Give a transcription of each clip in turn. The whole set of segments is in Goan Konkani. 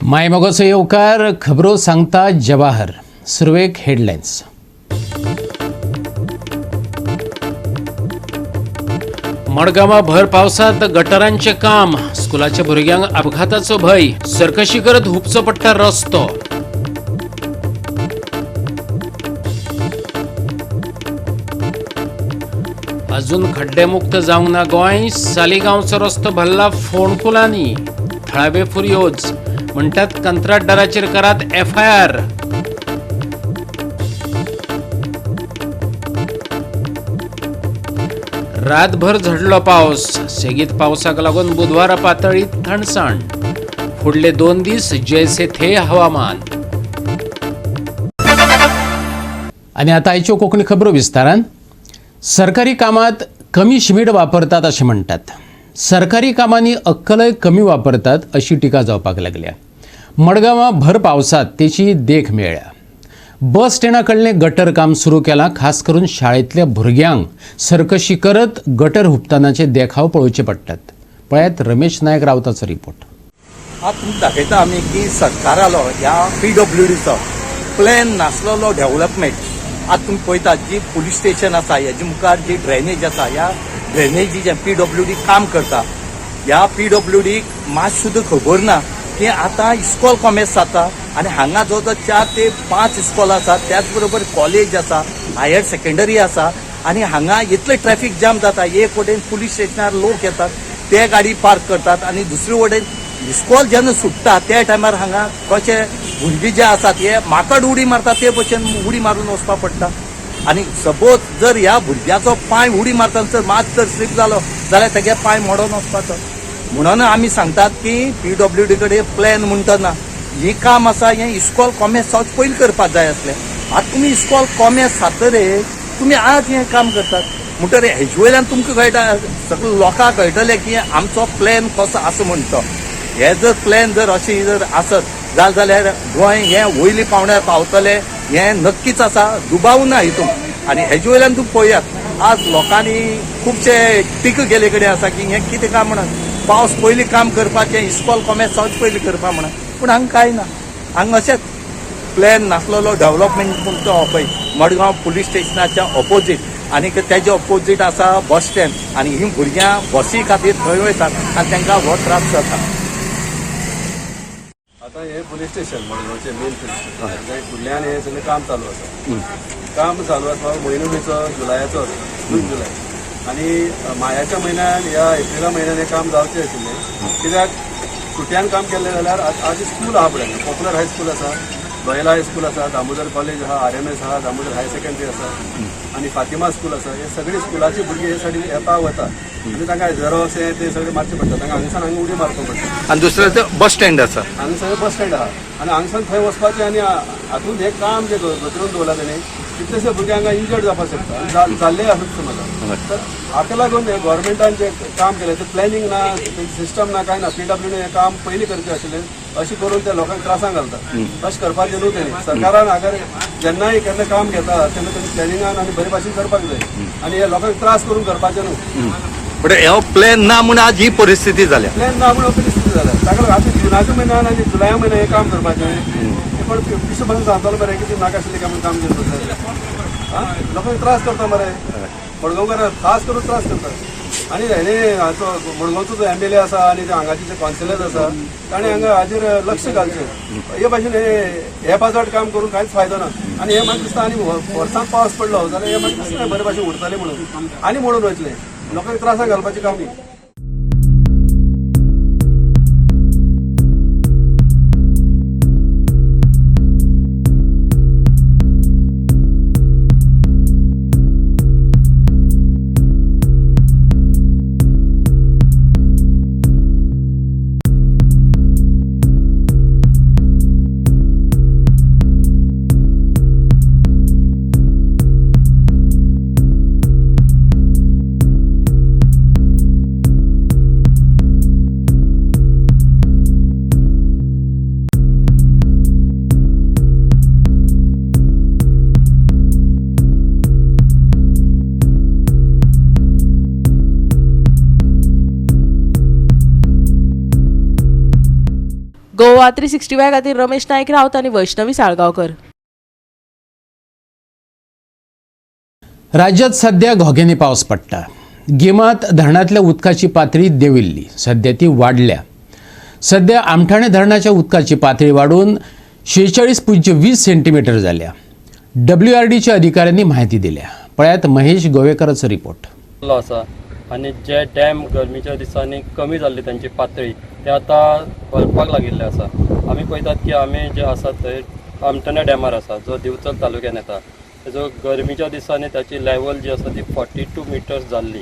मायमोगाचो येवकार खबरो सांगता जवाहर. सुरवेक हेडलायन्स. मडगांवां भर पावसांत गटरांचें काम, स्कुलाच्या भुरग्यांक अपघाताचो भंय, सरकशी करत हुपचो पडटा रस्तो. अजून खड्डेमुक्त जावंक ना गोंय, सालिगांवचो रस्तो भल्ला फोंडकुलांनी, थळावे फुर्योज म्हणटात कंत्राटदाराचेर करात एफआयआर. रातभर झडलो पावस, सेगीत पावसाक लागून बुधवारा पातळीत थंडसाण, फुडले 2 दीस जैसे थे हवामान. आनी आतां आयच्यो कोंकणी खबरो विस्तारान. सरकारी कामात कमी शिमीट वापरतात अशें म्हणटात, सरकारी कामांनी अक्कलय कमी वापरतात अशी टिका जावपाक लागल्या. मडगांवां भर पावसांत तेची देख मेळ्ळ्या. बस स्टँडा कडलें गटर काम सुरू केलां, खास करून शाळेंतल्या भुरग्यांक सरकशी करत गटर हुपतानाचे देखाव पळोवचे पडटात. पळयात रमेश नायक रावताचो रिपोर्ट. आज तुमकां दाखयता आमी की सरकारालो ह्या पीडब्ल्यूडीचो प्लॅन नासलेलो डेव्हलपमेंट. आज तुमी पळयतात जी पुलीस स्टेशन आसा हेजे मुखार जी ड्रेनेज आसा, ह्या ड्रेनेजीचें पीडब्ल्यूडी काम करता. ह्या पीडब्ल्यूडीक मात सुद्दां खबर ना की आतां इस्कॉल कॉमेस जाता आनी हांगा जवळ जवळ 4 ते 5 इस्कॉल आसा, त्याच बरोबर कॉलेज आसा, हायर सेकंडरी आसा आनी हांगा इतलें ट्रॅफिक जाम जाता. एक वटेन पुलीस स्टेशनार लोक येतात, ते गाडी पार्क करतात आनी दुसरे वटेन इस्कॉल जेन्ना सुट्टा त्या टायमार हांगा कशे भुरगीं जे आसात हे माकड उडी मारतात ते भशेन उडी मारून वचपाक पडटा. आनी सपोज जर ह्या भुरग्याचो पांय उडी मारतना जर मात जर स्लीप जालो जाल्यार तेगे पांय मोडोन वचपाचो. म्हणून आमी सांगतात की पीडब्ल्यूडी कडेन प्लॅन म्हणटा ना, ही काम आसा हें इस्कॉल कॉमेस जावचे पयलीं करपाक जाय आसलें. आतां तुमी इस्कॉल कॉमेस जातरे तुमी आज हें काम करतात म्हणटकीर हेजे वयल्यान तुमकां कळटा, सगळे लोकांक कळटलें की आमचो प्लॅन कसो आसा म्हणटा. हे जर प्लॅन जर अशें जर आसत जाल्यार गोंय हें वयले पावंड्यार पावतलें हें नक्कीच आसा, दुबाव ना हितून. आनी हेजे वयल्यान तुमी पळयात आज लोकांनी खुबशे टिका केले कडेन आसा की हें कितें काम म्हणून पावस पयलीं काम करपाचें, इस्कॉल कॉमेस जावचे पयलीं करपा म्हणून, पूण हांगा कांय ना. हांगा अशेंच प्लॅन नासलेलो डेव्हलपमेंट म्हूण तो पळय मडगांव पुलीस स्टेशनाच्या ऑपोजीट आनी तेजे ऑपोजीट आसा बस स्टँड आनी हीं भुरग्यां बसी खातीर थंय वयतात आनी तांकां हो त्रास जाता. आतां हें पुलीस स्टेशन मडगांवचें मेन पुलीस स्टेशन, फुडल्यान हें सगळें काम चालू आसा. काम चालू आसा म्हयनो खंयचो जुलयाचो, जून जुलय आनी मायाच्या म्हयन्यान ह्या एप्रिला म्हयन्यान हें काम जावचें आशिल्लें. कित्याक सुटयान काम केल्लें जाल्यार आज स्कूल आहा फुड्यान, पॉप्युलर हायस्कूल आसा, लोयला हायस्कूल आसा, दामोदर कॉलेज आहा, आरएमएस आहा, दामोदर हायर सेकंडरी आसा आनी फातिमा स्कूल आसा. हे सगळी स्कुलाची भुरगीं हे सायडीन येता वता आनी तांकां झेरोक्स हे ते सगळे मारचे पडटा, तांकां हांगसान हांगा उडी मारपाक पडटा. आनी दुसरें तें बस स्टँड आसा, हांगसर बस स्टँड आहा आनी हांगसान थंय वचपाचें आनी हातूंत हें काम जें गतरून दवरलां तेणी कितलेशे भुरगे हांगा इंजर्ड जावपाक शकता, जाल्ले आसत समज. तर हाका लागून गव्हर्मेंटान जें काम केलें तें प्लॅनिंग ना, सिस्टम ना, कांय ना. पीडब्ल्यूडी हें काम पयलीं करचें आशिल्लें, अशें करून ते लोकांक त्रासांक घालता. अशें करपाचें न्हू तेणी. सरकारान अगर जेन्नाय केन्ना काम घेता तेन्ना तेणी प्लॅनिंगान आनी बरे भाशेन करपाक जाय आनी हे लोकांक त्रास करून करपाचें न्हू. बट हो प्लॅन ना म्हूण आज ही परिस्थिती जाल्या. प्लॅन ना म्हूण परिस्थिती जाल्या. ताका लागून आतां जुनाच्या म्हयन्यान आनी जुलया म्हयन्यान हें काम करपाचें पण पिशे भशेन सांगतालो मरे की नाका आशिल्लें काम काम घेवन बसले, लोकांक त्रास करता मरे. मडगांवकार खास करून त्रास करता. आनी हेणे हाचो मडगांवचो जो एमएलए आसा आनी ते हांगाचे जे कॉन्सिलर्स आसा ताणें हांगा हाजेर लक्ष घालचें. हे भाशेन हे पाजट काम करून कांयच फायदो ना. आनी हे म्हाका दिसता आनी वर्सांत पावस पडलो जाल्यार हे म्हाका दिसता बरे भाशेन उरतलें म्हणून आनी म्हणून वयतलें, लोकांक त्रासाक घालपाचें काम न्ही. गोवा 365 खातीर रमेश नायक रावत आनी वैष्णवी साळगांवकर. राज्यात सध्या घोग्यांनी पावस पडटा. गिमांत धरणांतल्या उदकाची पातळी देंविल्ली, सध्या ती वाडल्या. सध्या आमठाणे धरणाच्या उदकाची पातळी वाडून 46.20 सेंटीमीटर जाल्या. WRDच्या अधिकाऱ्यांनी म्हायती दिल्या. पळयात महेश गोवेकराचो रिपोर्ट. आसा आनी जे डॅम गरमेच्या दिसांनी कमी जाल्ली तांची पातळी ते आतां भरपाक लागिल्ले आसा. आमी पळयतात की आमी जे आसा थंय आमठाणे डॅमार आसा, जो दिवचल तालुक्यान येता. तेजो गरमेच्या दिसांनी ताची लेवल जी आसा ती 42 मिटर्स जाल्ली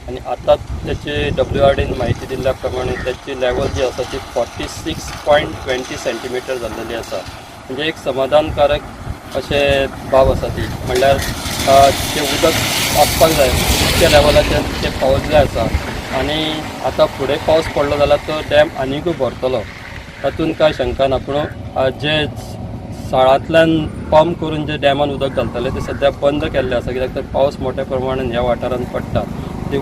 आनी आतां तेची WRDन म्हायती दिल्ल्या प्रमाणे त्याची लेवल जी आसा ती 46.20 सेंटीमिटर जाल्लेली आसा. म्हणजे एक समाधानकारक अशें बाब आसा ती, म्हणल्यार तें उदक आसपाक जाय तितक्या लेवलाचेर तें पावल्लें आसा. आनी आतां फुडें पावस पडलो जाल्यार तो डॅम आनिकूय भरतलो, तातूंत कांय शंका ना. पूण जे साळांतल्यान पंप करून जे डॅमान उदक घालताले ते सद्या बंद केल्ले आसा, कित्याक तर पावस मोठ्या प्रमाणान ह्या वाठारांत पडटा.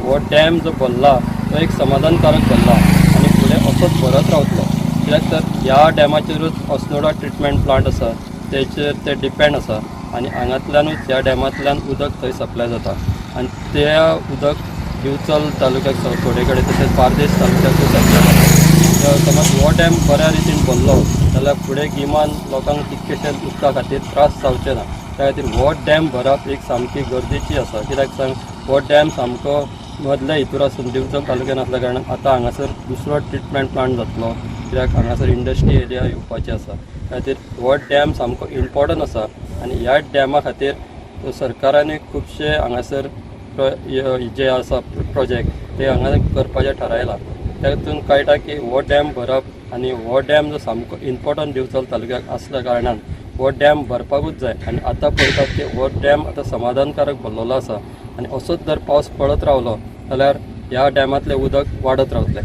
हो डॅम जो भरला तो एक समाधानकारक भरला आनी फुडें असोच भरत रावतलो, कित्याक तर ह्या डॅमाचेरूच अस्नोडा ट्रिटमेंट प्लांट आसा तेचेर ते डिपेंड आसा आनी हांगांतल्यानूच ह्या डॅमांतल्यान उदक थंय सप्लाय जाता आनी ते उदक दिवचल तालुक्याक थोडे कडेन तशेंच बार्देस तालुक्याकूय सप्लाय जाता. समज हो डॅम बऱ्या रितीन भरलो जाल्यार फुडें गिमान लोकांक तितकेशे उदका खातीर त्रास जावचे ना. त्या खातीर हो डॅम भरप एक सामकी गरजेची आसा, कित्याक सांग हो डॅम सामको मदल्या हितूर आसून दिवचल तालुक्यान आसल्या कारणान आतां हांगासर दुसरो ट्रिटमेंट प्लांट जातलो, कित्याक हांगासर इंडस्ट्री एरिया येवपाची आसा. त्या खातीर हो डॅम सामको इम्पोर्टंट आसा आनी ह्या डॅमा खातीर सरकारानूय खुबशे हांगासर जे आसा प्रोजेक्ट ते हांगा करपाचें थारायलां. तातूंत कळटा की हो डॅम भरप आनी हो डॅम जो सामको इम्पोर्टंट दिवचल तालुक्याक आसल्या कारणान हो डॅम भरपाकूच जाय. आनी आतां पळयतात की हो डॅम आतां समाधानकारक भरलेलो आसा आनी असोच जर पावस पडत रावलो जाल्यार ह्या डॅमांतलें उदक वाडत रावतलें.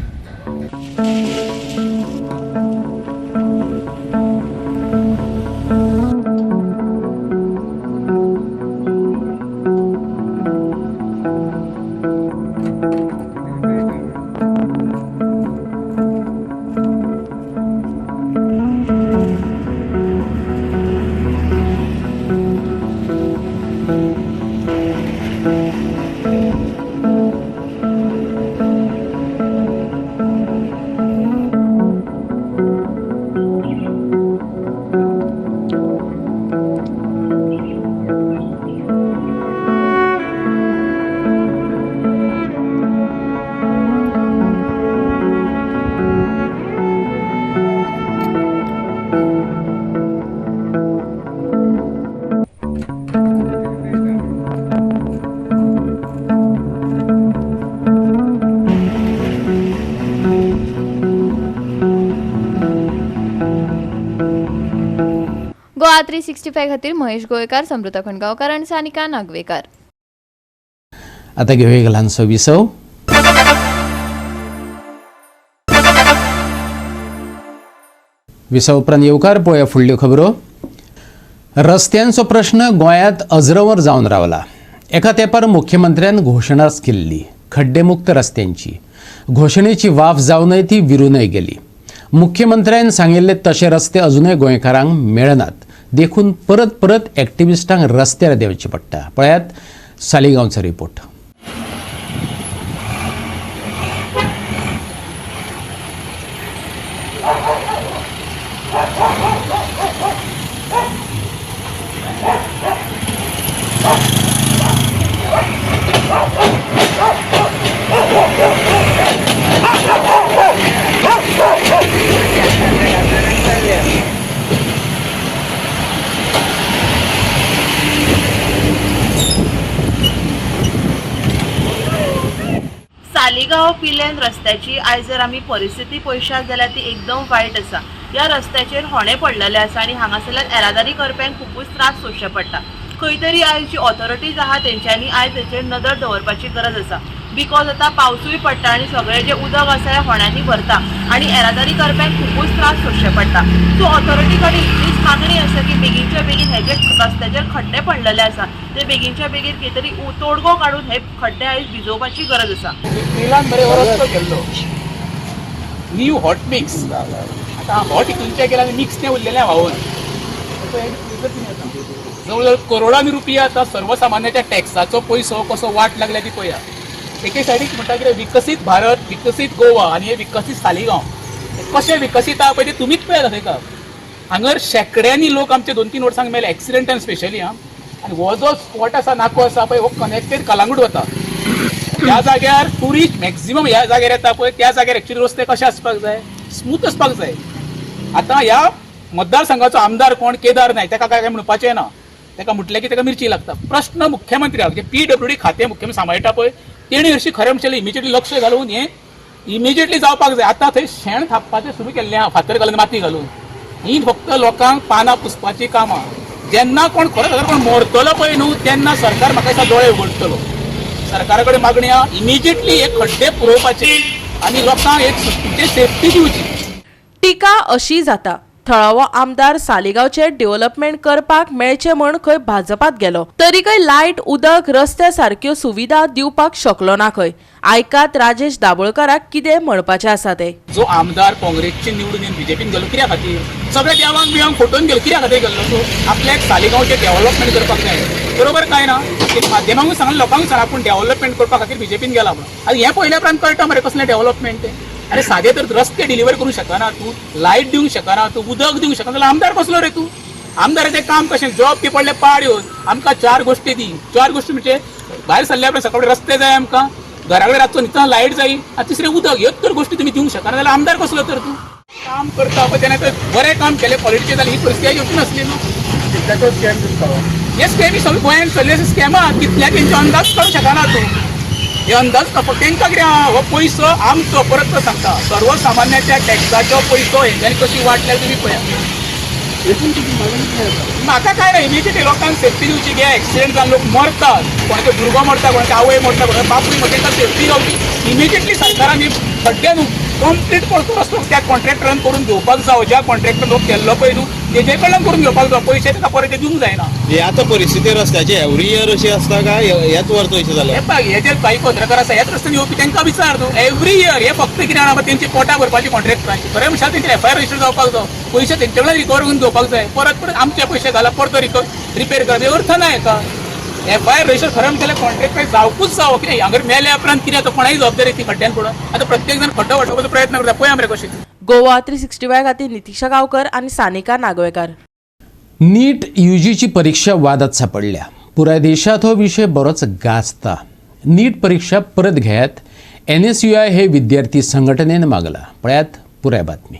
गोवा 365 खातीर महेश गोवेकार, समृता खणगांवकार आनी सानिका नागवेकार. आता घेवया एक ल्हानसो विसव. विसव उपरांत येवकार. पळोवया फुडल्यो खबरो. रस्त्यांचो प्रश्न गोंयांत अजरंवर जावन रावला. एका तेंपार मुख्यमंत्र्यान घोशणाच केल्ली खड्डेमुक्त रस्त्यांची. घोशणेची वाफ जावनय ती विरूनय गेली. मुख्यमंत्र्यान सांगिल्ले तशे रस्ते अजुनय गोंयकारांक मेळनात, देखून परत परत एक्टिविस्टांक रस्त्यार देंवचें पडटा. पळयात सालिगांवचो रिपोर्ट. सालिगांव पिलेन रस्त्याची आयज जर आमी परिस्थिती पळयशात जाल्यार ती एकदम वायट आसा. ह्या रस्त्याचेर होणे पडलेले आसा आनी हांगासरल्यान येरादारी करप्यांक खुबूच त्रास सोंसचे पडटा. खंय तरी आयज जी ऑथॉरिटीज आहा तेंच्यांनी आयज तेचेर नदर दवरपाची गरज आसा, because आतां पावसूय पडटा आनी सगळें जें उदक आसा हें होण्यांनी भरता आनी येरादारी करप्यांक खुबूच त्रास सोंसचे पडटा. सो ऑथॉरिटी कडेन इतलीच मागणी आसा की बेगीनच्या बेगीन हे जे रस्त्याचेर खड्डे पडलेले आसा ते बेगीनच्या बेगीन कितें तरी तोडगो काडून हे खड्डे आयज भिजोवपाची गरज आसा. पिलान बरे हो रस्तो केल्लो न्यू हॉट मिक्स आतां हो टिकूनचें केला आनी मिक्स तें उरलेलें व्हांवून. जवळ जवळ करोडांनी रुपया आतां सर्वसामान्याच्या टॅक्साचो पयसो कसो वाट लागल्या ती पळया. एके सायडीक म्हणटा कितें विकसीत भारत, विकसीत गोवा आनी हे विकसीत सालिगांव कशें विकसीत आहा पळय ते तुमीच पळयात. दाखयता हांगर शेंकड्यांनी लोक आमचे 2-3 वर्सांक मेले एक्सिडंटान स्पेशली. आं, आनी हो जो स्पॉट आसा नाको आसा पळय हो कनेक्टेड कलांगूट वता. ह्या जाग्यार टुरिस्ट मॅक्झिमम ह्या जाग्यार येता पळय त्या जाग्यार एक्चुअली रस्ते कशे आसपाक जाय, स्मूथ आसपाक जाय. आतां ह्या मतदारसंघाचो आमदार कोण केदार नायक, ताका काय म्हणपाचें ना, ताका म्हटलें की ताका मिरची लागता. प्रश्न मुख्यमंत्र्याक जे PWD खातें मुख्यमंत्री सांबाळटा पळय तेणी हरशीं खरें म्हणचें इमिजिएटली लक्ष घालून हें इमिजिएटली जावपाक जाय. आतां थंय शेण थापपाचें सुरू केल्लें आहा, फातर घालून माती घालून. ही फक्त लोकांक पानां पुसपाचीं कामां. जेन्ना कोण खरो खरो कोण मरतलो पळय न्हू तेन्ना सरकार म्हाका दिसता दोळे उगडटलो. सरकारा कडेन मागणी आहा इमिजिएटली हे खड्डे पुरोवपाचे आनी लोकांक एक सेफ्टी दिवची. टिका अशी जाता, थळावो आमदार सालिगांवचे डेव्हलपमेंट करपाक मेळचे म्हण खंय भाजपात गेलो तरीकय लायट, उदक, रस्त्या सारक्यो सुविधा दिवपाक शकलो ना खंय. आयकात राजेश दाबोळकराक कितें म्हणपाचें आसा ते. जो आमदार काँग्रेसचे निवडून येवन बीजेपीन गेलो कित्या खातीर, सगळ्या देवांक बिवांक फटोवन गेलो कित्या खातीर गेल्लो तो, आपल्याक सालिगांवचें डेव्हलपमेंट करपाक जाय. बरोबर काय ना? माध्यमांकूय सांगलें, लोकांकूय सांगलां आपूण डेव्हलपमेंट करपा खातीर बीजेपीन गेला म्हणून. आनी हें पयल्या उपरांत कळटा मरे कसलें डेव्हलपमेंट तें. अरे सादे तर रस्ते डिलिव्हर करूंक शकना तूं, लायट दिवंक शकना तूं, उदक दिवंक शकना जाल्यार आमदार कसलो रे तूं? आमदाराचें काम कशें? जॉब ती पडले पाड येवन आमकां 4 गोश्टी दी. 4 गोश्टी म्हणजे भायर सरल्या उपरांत सकाळी रस्ते जाय आमकां, घरा कडेन रातचो न्हिदतना लायट जाय आनी तिसरें उदक. ह्योच तर गोश्टी तुमी दिवंक शकना जाल्यार आमदार कसलो तर तूं? काम करता पळय तेन्ना तर बरें काम केलें क्वॉलिटीचें जाल्यार ही परिस्थिती येवची नासली न्हू. कितल्याचो स्कॅम दिसता हे स्कॅम सगळे गोंयांत चल्ले स्कॅमां कितल्या तेंचे अंदाज काडूंक शकना तूं. हे अंदाज तांकां कितें हो पयसो आमचो, परत तो सांगता, सर्वसामान्याच्या टॅक्साचो पयसो हेंच्यांनी कशी वाटल्या तुमी पळया. म्हाका काय ना, इमिजिएटली लोकांक सेफ्टी दिवची. घे एक्सिडंट जावन लोक मरतात, कोणाचे भुरगो मरता, कोणाचे आवय मरता, कोणाचे बापूय मरता, तांकां सेफ्टी गावची. इमिजिएटली सरकारान खड्डे न्हू कंप्लीट करतो रस्तो त्या कॉन्ट्रॅक्टरान करून घेवपाक जावो. ज्या कॉन्ट्रॅक्टर लोक केल्लो पळय न्हू तेजे कडल्यान करून घेवपाक जावो, पयशे ताका परत ते दिवंक जायना. हे आतां परिस्थिती रस्त्याची एवरी इयर अशी आसता काय ह्याच वर्स अशें जालें? हे पळय, हे जे बाई पत्रकार आसा ह्याच रस्त्यान येवपी तांकां विचार तूं. एवरी इयर हे फक्त कितें जाणा तेंची पोटां भरपाची कॉन्ट्रॅक्टरांची. खरें म्हणशाल तेंचे FIR register जावपाक जावो, पयशे तेंचे कडल्यान रिकवर करून घेवपाक जाय. परत परत आमचे पयशे घाला, परत रिपेर करप हे अर्थ ना हेका. FIR register खरें म्हणल्यार कॉन्ट्रॅक्टर जावकूच जावो. कितें हांगर मेल्या उपरांत कितें आतां कोणाय जबाबदारी ती खड्ड्यान पडून आतां प्रत्येक जाण खड्डो वाटोवपाचो प्रयत्न करता. पळया मरे कशें. गोवा 365 खातीर नितिशा गांवकर आनी सानिका नागवेकर. नीट UGची परीक्षा वादात सापडल्या. पुराय देशात हो विषय बरोच गाजता. नीट परीक्षा परत घेयात, NSUI हे विद्यार्थी संघटनेन मागला. पळयात पुराय बातमी.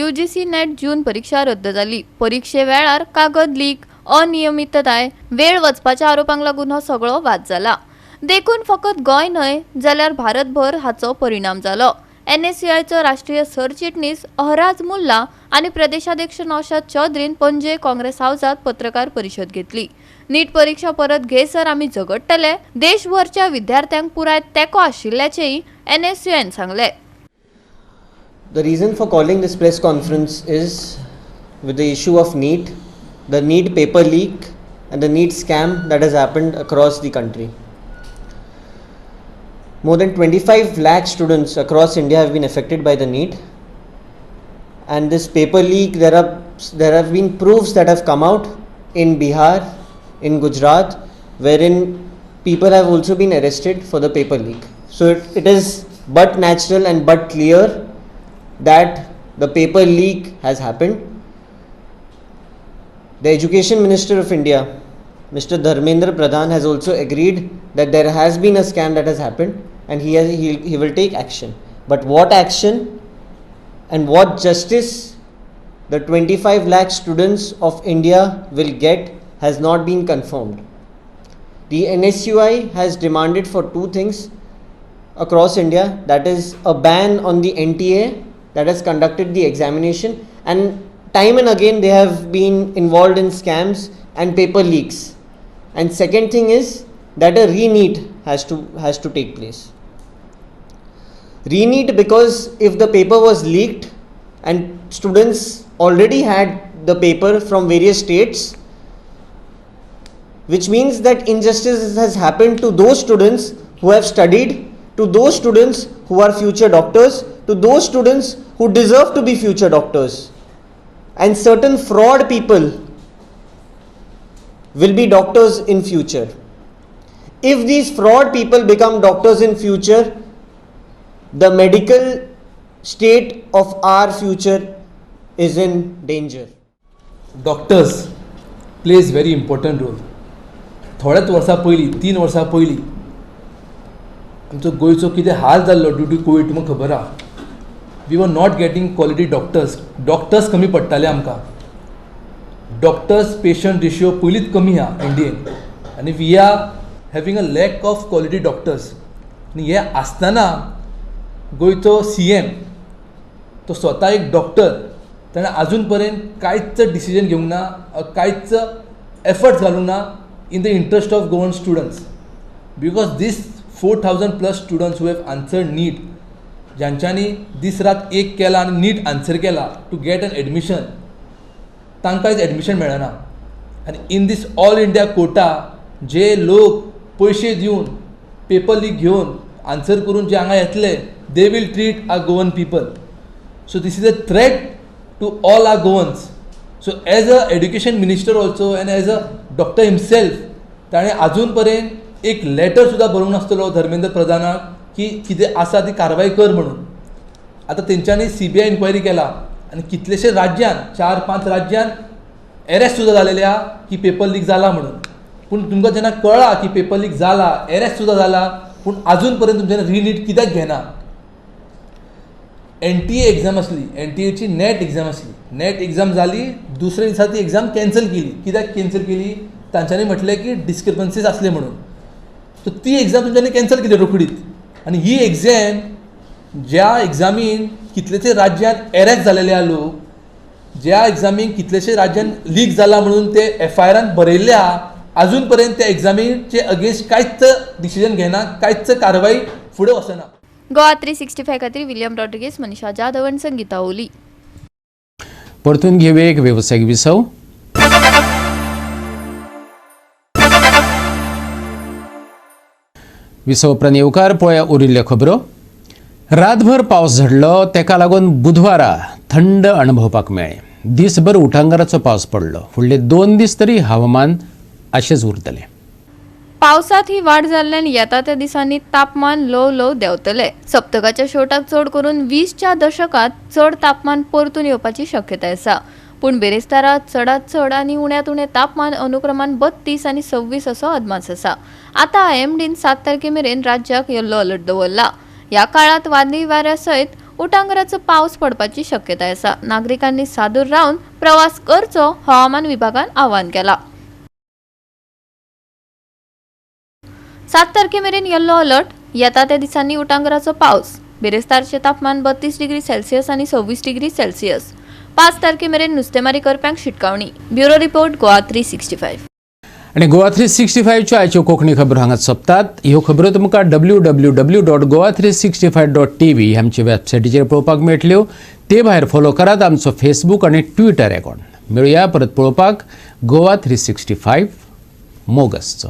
UGC नेट जून परीक्षा रद्द जाली. परीक्षे वेळार कागद लीक, अनियमितताय, वेळ वचपाच्या आरोपांक लागून हो सगळो वाद जाला. देखून फकत गोंय न्हय जाल्यार भारतभर हाचो परिणाम जालो. NSUIचो राष्ट्रीय सरचिटणीस अहराज मुल्ला आनी प्रदेशाध्यक्ष नौशाद चौधरीन पणजे काँग्रेस हावजात पत्रकार परिशद घेतली. नीट परीक्षा परत घेसर आमी झगडटले, देशभरच्या विद्यार्थ्यांक पुराय तेंको आशिल्ल्याचेय NSUIन सांगले. The reason for calling this press conference is with the issue of NEET, the NEET paper leak and the NEET scam that has happened across the country. More than 25 lakh students across India have been affected by the NEET, and this paper leak, there have been proofs that have come out in Bihar, in Gujarat, wherein people have also been arrested for the paper leak. So it is but natural and but clear that the paper leak has happened. The Education Minister of India, Mr. Dharmendra Pradhan, has also agreed that there has been a scam that has happened and he will take action. But what action and what justice the 25 lakh students of India will get has not been confirmed. The NSUI has demanded for two things across India, that is a ban on the NTA that has conducted the examination, and time and again they have been involved in scams and paper leaks. And second thing is that a re-NEET has to take place. Re-NEET because if the paper was leaked and students already had the paper from various states, which means that injustice has happened to those students who have studied, to those students who are future doctors, to those students who deserve to be future doctors, and certain fraud people will be doctors in future. If these fraud people become doctors in future, the medical state of our future is in danger. Doctors plays very important role. थोड्याच वर्सां पयलीं, 3 वर्सां पयलीं आमचो गोंयचो कितें हाल जाल्लो ड्यू टू कोवीड, तुमकां खबर आहा. We were not getting quality doctors. Doctors कमी पडटाले आमकां. डॉक्टर्स पेशंट रेशियो पयलींच कमी आहा इंडियेन आनी we are having a lack of quality doctors. आनी हें आसतना गोंयचो सीएम, तो स्वता एक डॉक्टर, ताणें आजून पर्यंत कांयच डिसिजन घेवंक ना, कांयच एफर्ट्स घालूंक ना in the interest of Goan students, because these 4,000 plus students who have answered NEET, ज्यांच्यांनी दीस रात एक केला आनी नीट आन्सर केला टू गेट एन एडमिशन, तांकां आयज एडमिशन मेळना. आनी in this all India quota जे लोक पयशे दिवन, पेपर लीक घेवन, आन्सर करून जे हांगा येतले, they will treat our Goan people. So this is a threat to all our Goans. So as a education minister also and as a doctor himself, ताणें आजून पर्यंत एक लेटर सुद्दां बरोवंक नासतलो धर्मेंद्र प्रधानाक की कितें आसा ती कारवाय कर म्हणून. आतां तेंच्यांनी सीबीआय इन्क्वायरी केला आनी कितलेशे राज्यान, चार पांच राज्यान एरेस्ट सुद्दां जालेले आहा की पेपर लीक जाला म्हणून. पूण तुमकां जेन्ना कळ्ळां की पेपर लीक जाला, एरेस्ट सुद्दां जाला, पूण आजून पर्यंत तुमच्यानी रिनीट कित्याक घेना? एनटीए एक्झाम आसली, एनटीएची नॅट एक्झाम आसली. नॅट एक्झाम जाली, दुसऱ्या दिसा ती एक्झाम कॅन्सल केली. कित्याक कॅन्सल केली? तांच्यांनी म्हटलें की डिस्क्रिपन्सीस आसले म्हणून. सो ती एक्झाम तुमच्यांनी कॅन्सल केली रोखडीच. आनी ही एक्झाम, ज्या एक्झामीन कितलेशे राज्यान एरेस्ट जालेले आहा लोक, ज्या एक्झामीन कितलेशे राज्यान लीक जाला म्हणून ते एफआयआरान बरयल्ले आहा, अजून पर्यंत त्या एक्झामीचे अगेन्स्ट कांयच डिसिजन घेना, कांयच कारवाई फुडें वचना. गोवा 365 खातीर विलियम रॉड्रिगेज, मनीषा जाधव आनी संगीता ओली. परतून घेवया एक वेवसायीक विसव. विसव उपरांत येवकार. पळया उरिल्ल्यो खबरो. रातभर पावस झडलो, तेका लागून बुधवारा थंड अणभवपाक मेळ्ळें. दीसभर उटांगाराचो पावस पडलो. फुडले 2 दीस तरी हवामान अशेंच उरतलें. पावसात ही वाड जाल्ल्यान येता त्या दिसांनी तापमान ल्हव ल्हव देंवतले. सप्तकाच्या शेवटाक चड करून 20च्या दशकात चड तापमान परतून येवपाची शक्यताय आसा. पूण बिरेस्तारा चडात चड आनी उण्यात उणें तापमान अनुक्रमान 32 आनी 26 असो अदमास आसा. आतां आयएमडीन 7 तारखे मेरेन राज्याक येल्लो अलर्ट दवरला. ह्या काळात वादळी वाऱ्या सयत उटांगराचो पावस पडपाची शक्यताय आसा. नागरिकांनी सादूर रावन प्रवास करचो, हवामान विभागान आवाहन केला. 7 तारखे मेरेन येल्लो अलर्ट. येता त्या दिसांनी उटांगराचो पावस. बिरेस्तारचें तापमान 32 डिग्री सेल्सियस आनी 26 डिग्री सेल्सियस. 5 तारखे मेरेन नुस्तेमारी करप्यांक शिटकावणी. Bureau report, Goa 365. आनी गोवा 365च्यो आयच्यो कोंकणी खबरो हांगा सोंपतात. ह्यो खबरो तुमकां www.goa365.tv आमचे वेबसायटीचेर पळोवपाक मेळटल्यो. ते भायर फॉलो करात आमचो फेसबूक आनी ट्विटर अकाउंट. मेळुया परत पळोवपाक गोवा 365. मोग आसचो.